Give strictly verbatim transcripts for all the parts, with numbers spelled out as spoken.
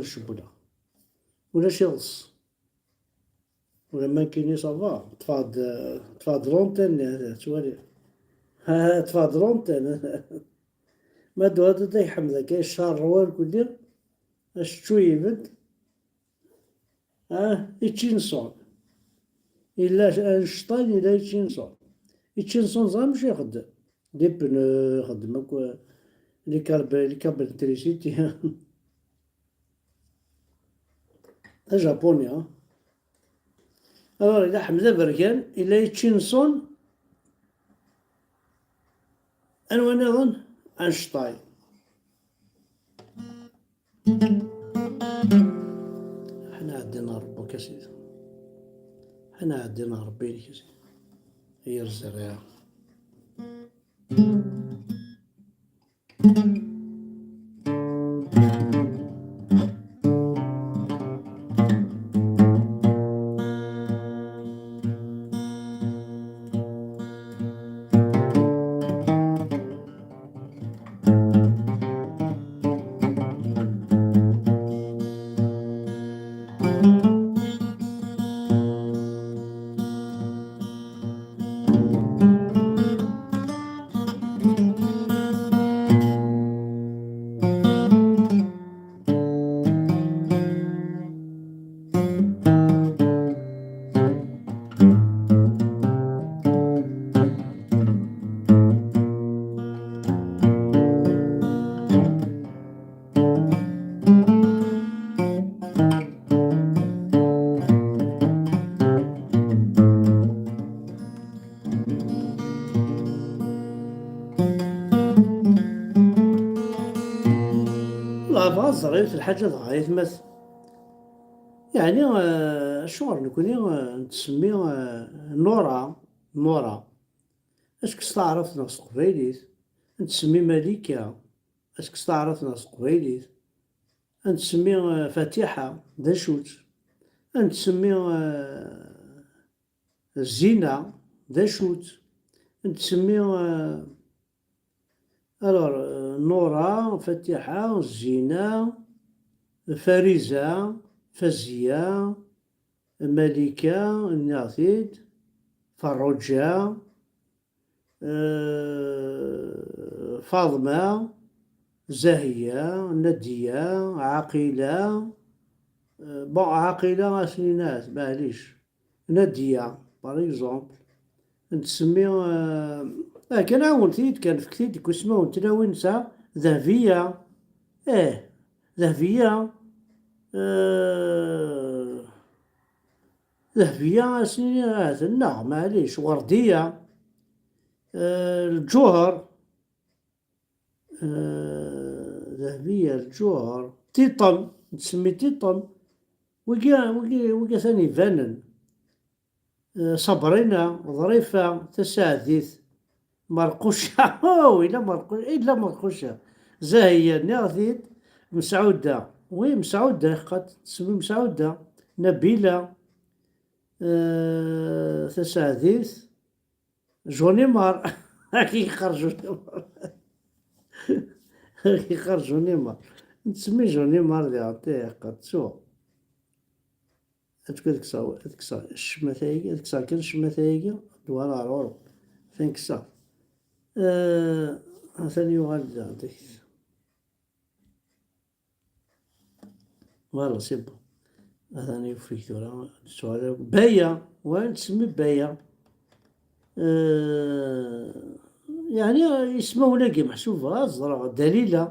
ccewwel-aɣ. Ulac iḍes. Ula ma nekkini ça va, ṭṭfeɣ-d, ṭṭfeɣ-d l'antenne, ttwali. Ha, ṭṭfeɣ-d l'antenne. Ma d-, d-, d-, iḥmed akka, icerrew irkelli, acečču ibedd. Ah, iččinṣun. Yella anecṭan, yella iččinṣun. Iččinṣun, ẓer amek ixeddem. Des pneus, ixeddem akk, les câbles, les câbles d'électricité. D ajapuni, ha? Alors, yella Ḥmed Aberkan, yella iččinṣun. Anwa nniḍen? Einstein. Ḥna ɛeddi n Ṛebbi-k a sidi. Ḥna ɛeddi n Ṛebbi-k a sidi. Yir zzerriɛa. Dɣa bɣa ẓer yiwet lḥaǧa dɣa, aytmat. Yeɛni, eh, acuɣer nekni, eh, nettsemmi, eh, Nora, Nora? Acu s taɛrabt neɣ s teqbaylit? Nettsemmi Malika, acu s taɛrabt neɣ s teqbaylit? Nettsemmi, eh, Fatiḥa, d acu-tt? Nettsemmi, eh, Zina, d acu-tt? Nettsemmi, eh, alors, eh, Nora, Fatiḥa, Zina, Fariza, Faziya, Malika, nniɣ-t-id, Ferruǧa, eh, Faḍma, Zahiya, Nadiya, Ɛaqila, eh, bon, Ɛaqila asen-inat, maɛlic. Nadiya, par exemple, nettsemmi, eh, ah, kan ɛawnet-iyi-d kan, fket-iyi-d deg wismawen n tlawin nesɛa, Dehbiya, eh, Dehbiya, eh, Dehbiya, asen-ini ahat nneɣ, maɛlic, Werdiya, eh, Lǧuher, eh, Dehbiya, Lǧuher, Tiṭem, nettsemmi Tiṭem, wigi, wigi, wigi atan ibanen. Eh, Sabrina, Ḍrifa, Tasaɛdit, Marquca, oh, illa Marquca, illa Marquca. Zahiya, nniɣ-t-id, Mesɛuda, oui, Mesɛuda, iqqat, tsemmi Mesɛuda, Nabila, eh, Tasaɛdit, Junimar, ad k-yeqqar Junimar. Ad k-yeqqar Junimar. Nettsemmi Junimar diɣen, tiqqa, ttuɣ. Ad k-, ad kkseɣ, ad kkseɣ ccmata-agi, ad kkseɣ kan ccmata-agi, ad d-uɣaleɣ ɣer ɣur-m. Atan kkseɣ. Eh, atan yuɣal-d daɣen. Voilà, c'est bon. Atan yufeg tura, ad d-tuɣal akk. Baya, wa nettsemmi Baya. Eh, yeɛni ismawen-agi meḥsub, ad ẓreɣ, Dalila,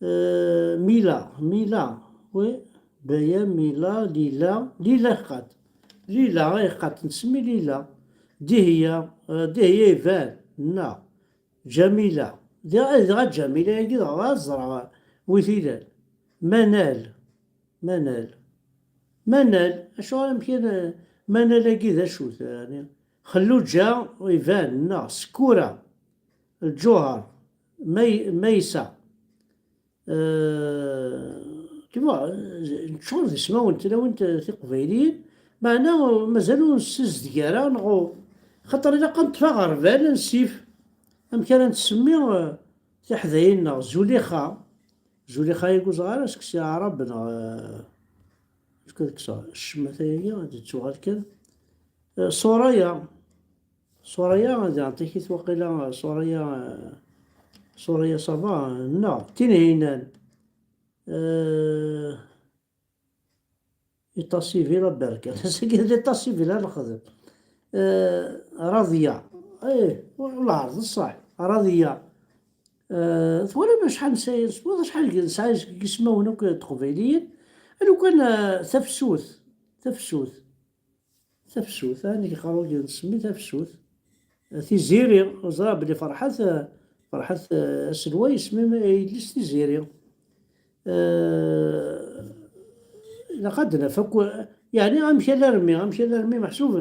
eh, Mila, Mila, oui, Baya, Mila, Lila, Lila iqqat. Lila, ay iqqat, nettsemmi Lila. Dihiya, eh, Dihiya iban, neɣ Ǧamila. Diɣ-, dɣa Ǧamila-agi dɣa ad ẓreɣ wi t-ilan. Manal. Manal. Manal. Acuɣer amek i n-, Manal-agi d acu-t, yeɛni? Xelluǧa iban, neɣ Sekkura, Lǧuher, May-, Maysa. Eh, tu vois, neččur d ismawen n tlawin t-, tiqbayliyin, meɛna mazal ur nessazdeg ara, neɣ u-, xaṭer ilaq ad neṭṭef aɣerbal, ansif, amek ara nsemmi, eh, tiḥdayin-nneɣ, Zulixa, Zulixa-agi uzɣar, est-ce que c'est arabe neɣ, euh, est-ce que c'est ccmata-agi ad d-tuɣal kan? Euh, Soraya, Soraya, ad iɛṭik-it waqila, Soraya, euh, Soraya, ça va, euh, neɣ Tinhinan. Euh, État civil, a berka. Ass-agi d l'état civil ara nexdem. Euh, Radia. Eh, lɛerḍ, ṣṣeḥ. Radia. Euh, twalam acḥal n sayen, twalam acḥal n, nesɛa ismawen akk n teqbayliyin? Lukan, euh, tafsut. Tafsut. Tafsut, ah, nekk ɣer wagi nsemmi tafsut. Tiziri, ẓriɣ belli Ferḥat, Ferḥat, eh, aselway, isem-im, eh, yelli-s Tiziri. Eh, ilaq ad d-naf akk, yeɛni amek alarmi, amek alarmi meḥsub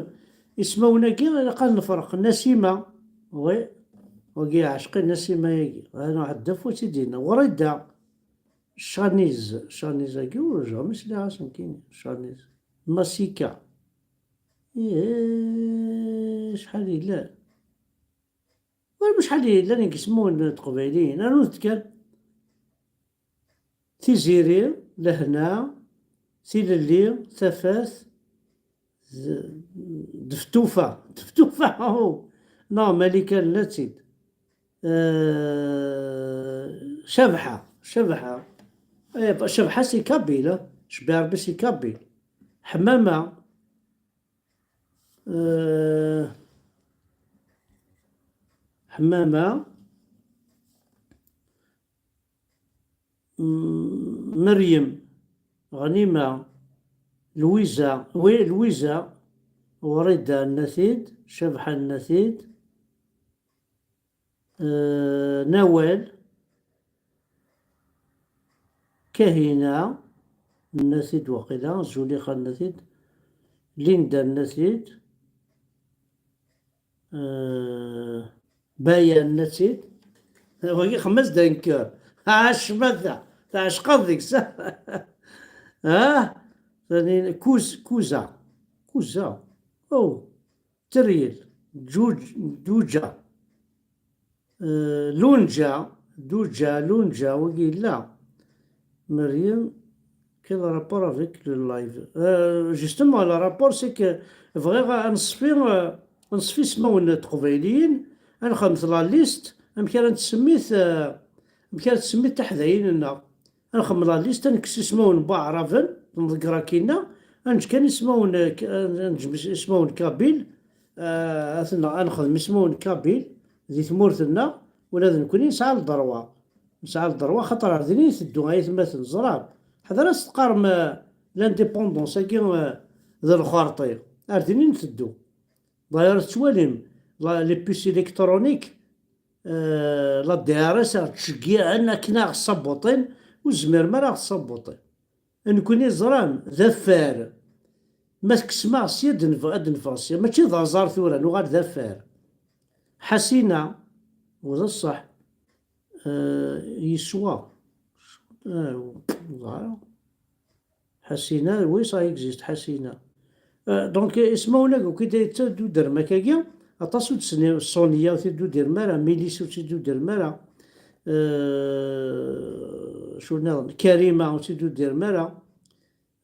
ismawen-agi ilaq ad nefreq. Nasima, oui, wagi ɛecqi Nasima-agi. Ana ḥedd ɣef ur tt-id-yenna. Wrida, Chaniz, Chaniz-agi ur jamais sliɣ-as nekkini, Chaniz. Masika. Ih, acḥal yellan. Ur acḥal yellan deg ismawen n teqbayliyin. Rnut kan. Tiziri, Lehna, Tilelli, Tafat, d, d Ftufa. D Ftufa, oh. Non, Malika, rnat-tt-id. Euh, Cabḥa, Cabḥa. Eh, Cabḥa, c'est kabyle, hein. Cebbi Rebbi, c'est kabyle. Ḥemmama. Euh, Ḥemmama. Mm, Meryem. Ɣnima. Lwiza. Oui, Lwiza. Wrida, rnat-tt-id. Cabḥa, rnat-tt-id. Euh, Nawal, Kahina, rnat-tt-id waqila, Zulixa, rnat-tt-id, Linda, rnat-tt-id, euh, Baya, rnat-tt-id. Wagi xemmes d anker. Ah, ccmata, tɛecqeḍ deg-s. Ah, tani, Kuz-, Kuza. Kuza. Oh. Teryel, Ǧuǧ-, Duǧa, euh, Lunǧa, Duǧa, Lunǧa, wagi yella. Meryem, quel rapport avec le live? Euh, justement, le rapport, c'est que bɣiɣ ad neṣfi, euh, ad neṣfi ismawen n teqbayliyin, ad nxedmet la liste, amek ara ntsemmit, euh, amek ara ttsemmit tiḥdayin-nneɣ. Ad nxemmel la liste, ad nekkes ismawen n waɛraben, nḍegger akkinna, ad neǧǧ kan ismawen, eh, k-, ad neǧǧ ismawen kabyle, eh, ad ten-, ad nexdem ismawen kabyle di tmurt-nneɣ, ula d nekkni nesɛa lderwa. Nesɛa lderwa, xaṭer ar din i nteddu, ay atmaten, ẓram. Ḥader ad s-teqqarem, eh, l'indépendance-agi, eh, d lxerṭi. Ar din i nteddu. D'ailleurs, tettwalim, la, les puces électroniques, euh, la D R S ad ttceggiɛen akken ad ɣ-ṣṣabuṭin, ur zmiren ara ad ɣ-ṣṣabuṭin. Nekkni ẓram, d afar. Ma tekksem-aɣ sya, ad d-nf-, ad d-neffeɣ sya. Mačči d aẓar tura, nuɣal d afar. Ḥasina, u d ṣṣeḥ, euh, yeswa. Euh, ẓriɣ. Ḥasina, oui, ça existe, Ḥasina. Euh, donc, ismawen-agi akk i d-yettaddu dermak-agi, aṭas ur d-sni, Sonia ur tt-id-tudirem ara, Milis ur tt-id-tudirem ara, euh, acu nniḍen, Karima ur tt-id-tudirem ara.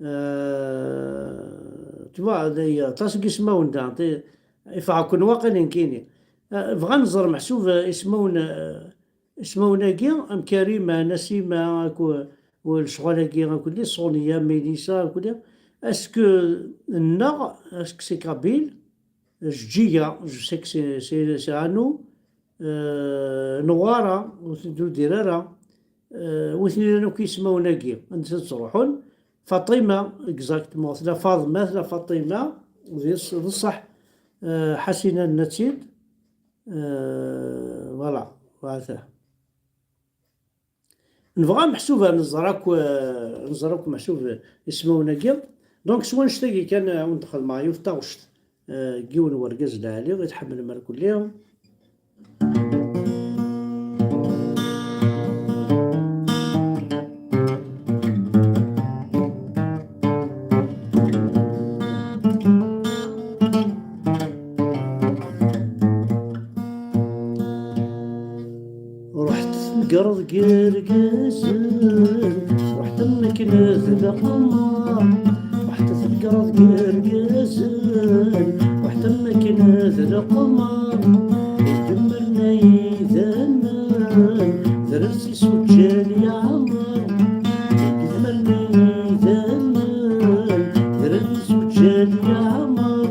Euh, tu vois, d-, aṭas n yismawen da, ti-, ifeɣ-ken waqil nekkini. Euh, bɣan nẓer meḥsub, euh, ismawen, euh, Ismawen-agi, am Karima, Nasima, akk, u lecɣal-agi, akk-, Sonia, Melissa, akk-, est-ce que nneɣ, est-ce que c'est kabyle? Ǧǧiya, je sais que c'est, c'est, c'est à nous. Euh, Newwara, ur tent-id-tudir ara. Euh, wi ten-iran akk yismawen-agi, anda ttruḥun? Faṭima, exactement, tella Faḍma, tella Faṭima, d ṣ-, d ṣṣeḥ. Euh, Ḥasina, nna-tt-id. Euh, voilà, voilà. Nebɣa meḥsub ad nẓer akk, eh, nẓer akk meḥsub ismawen-agi. Donc, s wanect-agi kan, eh, ad wen-d-xedmeɣ yiwet taɣect, eh, n yiwen n urgaz lɛali i tḥemmlem irkelli. Ruḥ tmegreḍ deg yergazen, Akken d leqmer, waḥed tfekkreḍ deg irgazen, waḥed am akken d leqmer, idemmer naydamen, d rrsi s uǧǧal yeɛmer, idemmer naydamen, d rrsi s uǧǧal yeɛmer,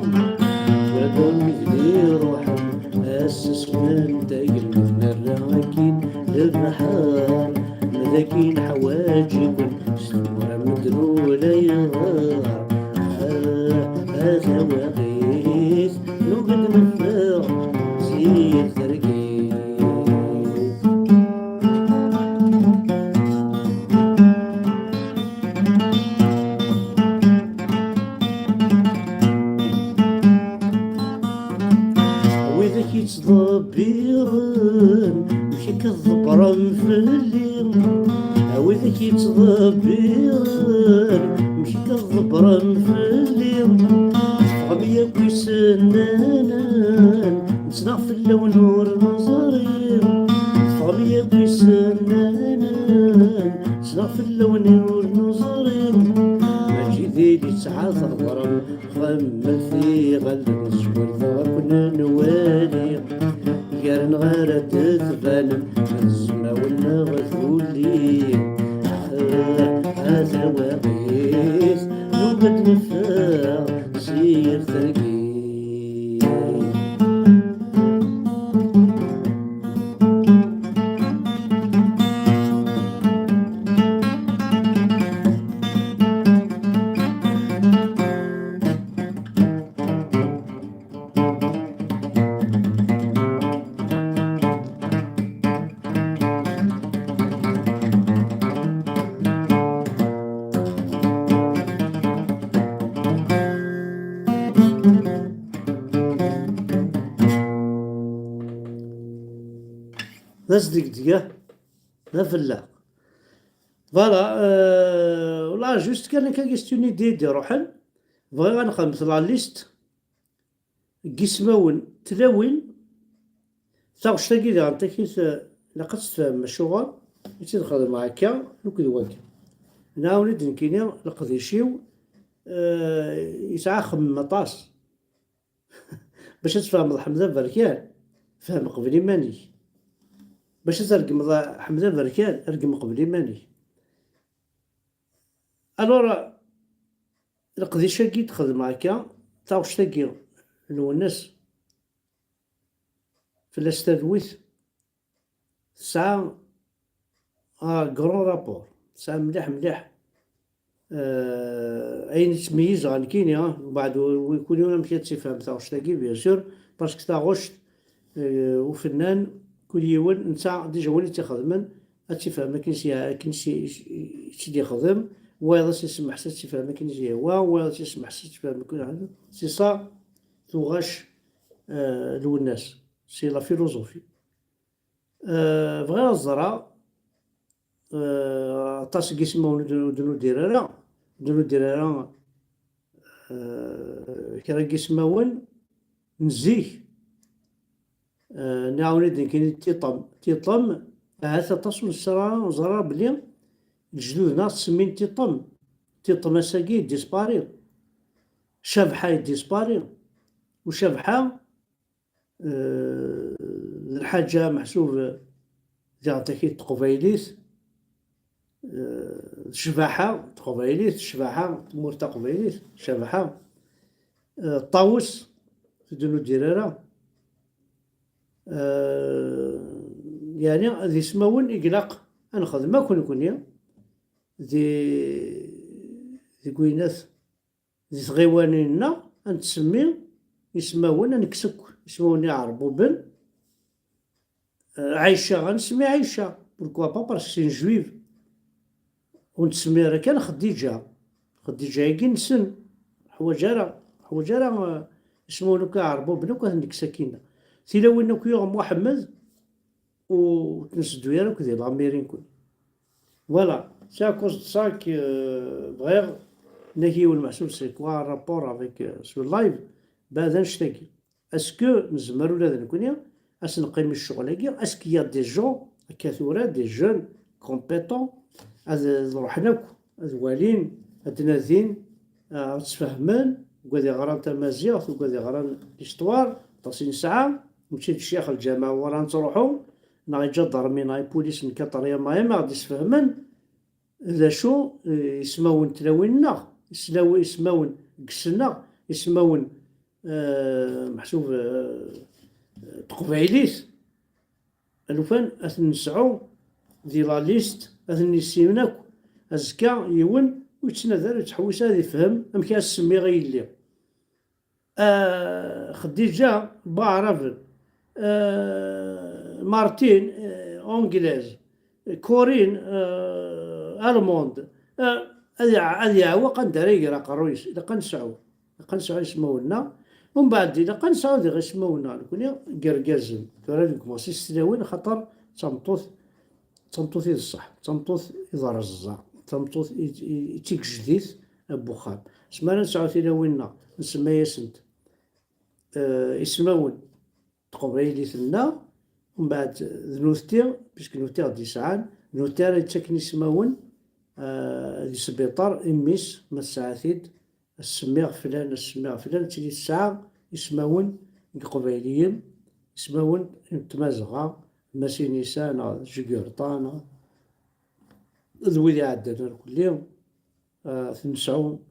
tura d wid d-iruḥen, ass-a smen tagelmut nerra akkin lebḥer, ma d akken ḥwaǧ-iken s tmura medden ula yeɣar. Ah, a tawaɣit, nugi-d neffeɣ si tergit. Widak yettḍebbiren, amek akka tḍebbren fell-i? A widak yettḍebbiren, amek akka tḍebbren fell-i? Teffɣem yakk isennanen, nettnaɣ fell-awen ur neẓri. Teffɣem yakk isennanen, nettnaɣ fell-awen ur neẓri. Mačči d ili tesɛa tɣeḍrem, xemmet iɣallen s wurdeɣ ad ken-nwali. Gar-nneɣ ara d-tbanem, tzemawel neɣ tulli. Ah, a tawaɣit, nugi-d neffeɣ si yir tergit. D asdegdeg, ah, d afelleq. Voilà, euh, là, juste kan akka, juste une idée d-iruḥen. Bɣiɣ ad nxedmet la liste n yismawen, tlawin. Taɣect-agi diɣen takit, eh, ilaq ad tt-tfehmem acuɣer i tt-id-xedmeɣ akka akked wagi. Nɛawen-id nekkini leqdic-iw, eh, yesɛa axemmem aṭas. Bac ad tfehmeḍ Ḥmed Aberkan, fhem qbel iman-ik. Bac ad tregmeḍ Ḥmed Aberkan, rgem qbel iman-ik. Alors, leqdic-agi i d-xedmeɣ akka, taɣect-agi n Lwennas, fell-as talwit, tesɛa un grand rapport, tesɛa mliḥ mliḥ, euh, ayen yettmeyyiz ɣer nekkini, ah, mbeɛd wi kul yiwen amek ad tifhem taɣect-agi, bien sûr, parce que taɣect, euh, ufennan, kul yiwen, netta déjà win i tt-ixedmen, ad tifhem akken s-, akken s-, i tt-id-ixdem, wayeḍ ad s-isemmeḥ s ad tifhem akken i s-yehwa, wayeḍ ad s-isemmeḥ s ad tifhem akken, c'est ça tuɣac, euh, Lwennas, c'est la philosophie. Euh, bɣiɣ ad ẓreɣ, euh, aṭas n yismawen ur d-, ur d-nuddir ara, ur d-nuddir ara, euh, kra n yismawen n zik. Euh, nɛawen-id nekkini tiṭem. Tiṭem, ahat aṭas ur nesra, neẓra belli lejdud-nneɣ ttsemmin tiṭem. Tiṭem ass-agi dispari. Cabḥa dispari. U Cabḥa, euh, d lḥaǧa meḥsub diɣen takit teqbaylit, euh, d ccbaḥa teqbaylit, ccbaḥa tmurt taqbaylit, Cabḥa, euh, Ṭawes, ur d-nuddir ara. Euh, yeɛni d ismawen i ilaq ad nexdem akk nekkni di, deg winat di tɣiwanin-nneɣ, ad nettsemmi ismawen, ad nekkes akk ismawen iɛerbuben. Euh, Ɛica, ad nsemmi Ɛica. Pourquoi pas, parce que c'est une juive. Ur nettsemmi ara kan Xeddiǧa. Xeddiǧa-agi nessen. Ḥwaǧ ara, ḥwaǧ ara, euh, ismawen akk iɛerbuben akk ad nekkes akkin. Tilawin akk yuɣ Muḥemmed, ur tt-nseddu ara akk di l'Amérique. Voilà, c'est à cause de ça que, euh, bɣiɣ nagi yiwen meḥsub c'est quoi un rapport avec, euh, ce live, bad annect-agi. Est-ce que nezmer ula d nekkni ad s-neqqim i ccɣel-agi? Est-ce qu'il y a des gens akka tura, des jeunes compétents, ad, ad ruḥen akk ad walin, ad nadin, ad ttfehmen, deg wad iɣran tamaziɣt, deg wad iɣran l'histoire, aṭas i nesɛa, mačči d ccix lǧameɛ wara nettruḥu, neɣ iǧadarmi neɣ ipulisen n quatrième A M aɣ-d-isfehmen d acu, eh, ismawen n tlawin-nneɣ, islaw-, ismawen deg ssneɣ, ismawen, eh, meḥsub, eh, n teqbaylit. Alufan ad ten-nesɛu di la liste, ad ten-nissimen akk. Azekka yiwen ur yettnadi ara, ur yettḥewwis ara ad ifhem amek ara s-semmiɣ i yelli. Ah, Xdija, Baɛraben. Ah, Martin, ah, Anglaise. Corinne, ah, Allemande. Ah, ad iɛa-, ad iɛewweq anda ara iger aqerruy-is. Ilaq ad nesɛu. Ilaq ad nesɛu ismawen-nneɣ. Umbeɛd, ilaq ad nesɛu diɣ ismawen-nneɣ nekni n yergazen. Tura ad gmuɣ si tlawin, axaṭer d tameṭṭut, d tameṭṭut i d ṣṣeḥ, d tameṭṭut i d rreẓẓa, d tameṭṭut i, i, i d tigejdit n wexxam. Asmi ara nesɛu tilawin-nneɣ, nsemma-yasent, eh, ismawen n teqbaylit-nneɣ, umbeɛd d nutenti, puisque nutenti i ɣ-d-yesɛan, d nutenti ara yettaken ismawen, eh, di sbiṭar, i mmi-s, ma tesɛa-t-id, ad s-semmiɣ flan, ad s-semmiɣ flan, ad tili tesɛa ismawen n Iqbayliyen, ismawen n Tmazɣa, Masinisa neɣ Jugurṭa neɣ d wid iɛeddan ar kulli, ah, ad ten-nesɛu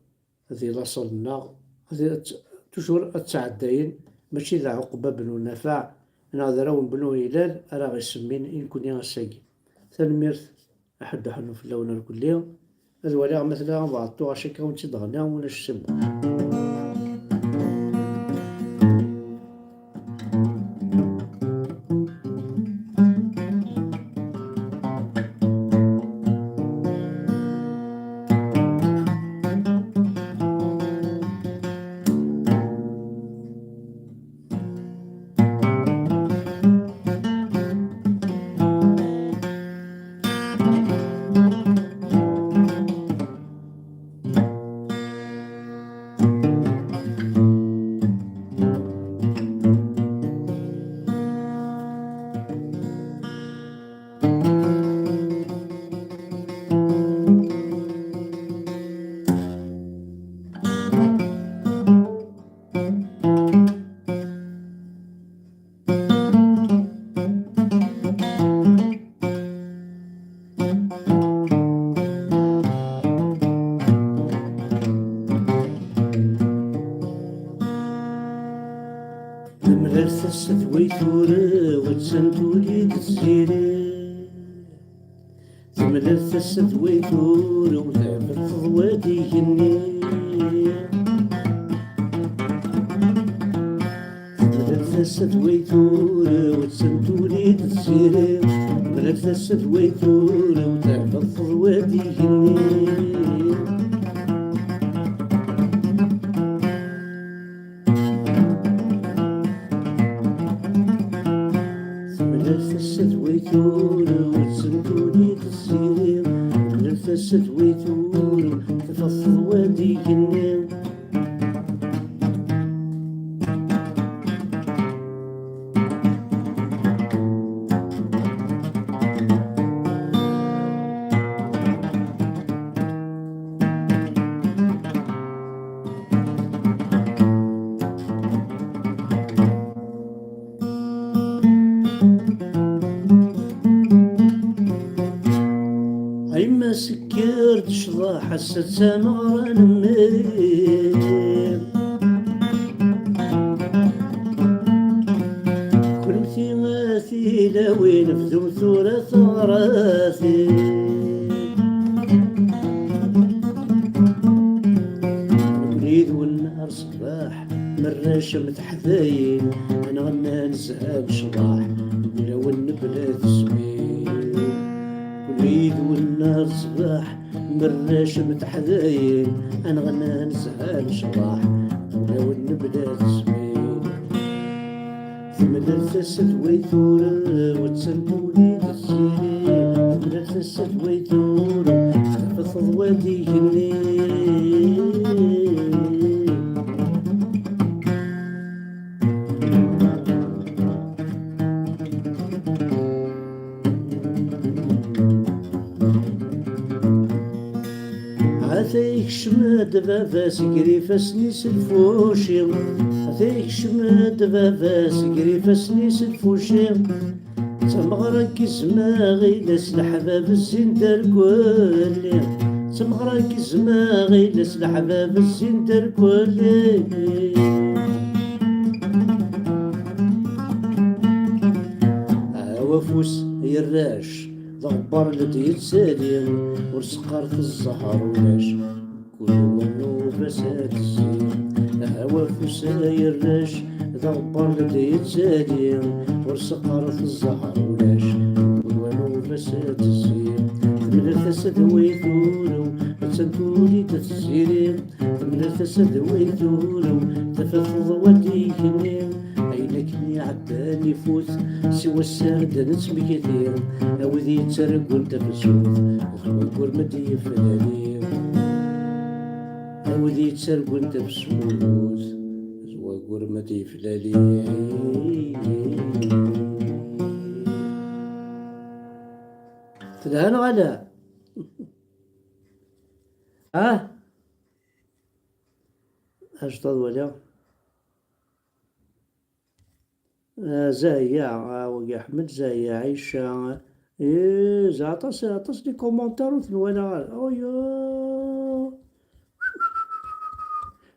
di laṣel-nneɣ, ad, ad, toujours ad ttɛeddayen, mačči d Ɛuqba ben Unafaɛ neɣ d Rawen ben Uɣilal ara ɣ-isemmin i nekni ass-agi. Tanemmirt. Aḥuddu ḥennu fell-awen irkelli. Ad waliɣ ma tella beɛṭu, acu akka ur tt-id-ɣniɣ, ulac ssebba. Temlal tasa d way turew, attan tuli-d tiziri. Temlal tasa d way turew, teɛbed teḍwa d igenni. Temlal tasa d way turew, attan tuli-d tiziri. Temlal tasa d way turew, teɛbed teḍwa d igenni. Temlal tasa d way turew, attan tuli-d tiziri. Temlal tasa d way turew, tafeḍ teḍwa d igenni. Ay ma sekker-d ccḍeḥ, ass-a d tameɣra n mmi. Kennemti a tilawin, bdum tura taɣratin. Nekni d wennar ṣṣbeḥ, merrac am teḥdayin, ad nɣenni ad nezhar lecḍaḥ, ulawen mebla tezmir. Nekni d wennar ṣṣbeḥ, merrac am teḥdayin, ad nɣenni ad nezhar lecḍaḥ, ulawen mebla tezmir. Temlal tasa d way turew, attan tuli-d tiziri. Temlal tasa d way turew, tafeḍ teḍwa d igenni. Yekcem-d baba-s gar ifassen-is lfuci. Ata yekcem-d baba-s gar ifassen-is lfuci. D tameɣra n yizem aɣilas, leḥbab zzin-d ar kulli. D tameɣra n yizem aɣilas, leḥbab zzin-d ar kulli. Awa afus yerrac, d aɣebbar la d-yettali, ur s-qqaret zzher ulac, kul wa nnuba-s ad tezzi. Awa afus yerrac, d aɣebbar la d-yettali, ur s-qqaret zzher ulac, kul wa nnuba-s ad tezzi. Temlal tasa d way turew, attan tuli-d tiziri. Temlal tasa d way turew, tafat teḍwa-d igenni. Ayen akken iɛeddan ifut, siwa sser-d nettmekti. A wid yettargun tafsut, d waggur ma d-yeflali. A wid yettargun tafsut, d waggur ma d-yeflali. Telha neɣ ala? Ah? Ajeṭṭaḍ wala. Ah, Zahya, ah, wagi Ḥmed, Zahya, Ɛica. Eh, za aṭas, aṭas les commentaires ur ten-walaɣ ara. Oh, ya.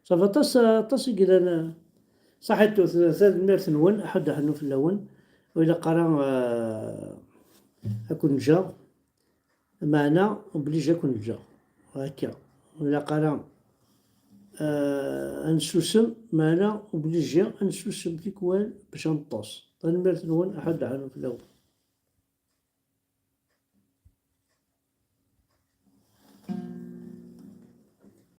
Ṣafi aṭas, aṭas i yellan. Saḥit, tanemmirt-nwen, aḥud aḥennu fell-awen. Ur ilaq ara, ah, ad ken-ǧǧeɣ. Meɛna obligé ad ken-ǧǧeɣ. Akka. Ur ilaq ara, ah, ad nsusem, meɛna obligé ad nsusem tikwal bac ad neṭṭes. Tanemmirt-nwen, aḥud aḥennu fell-awen.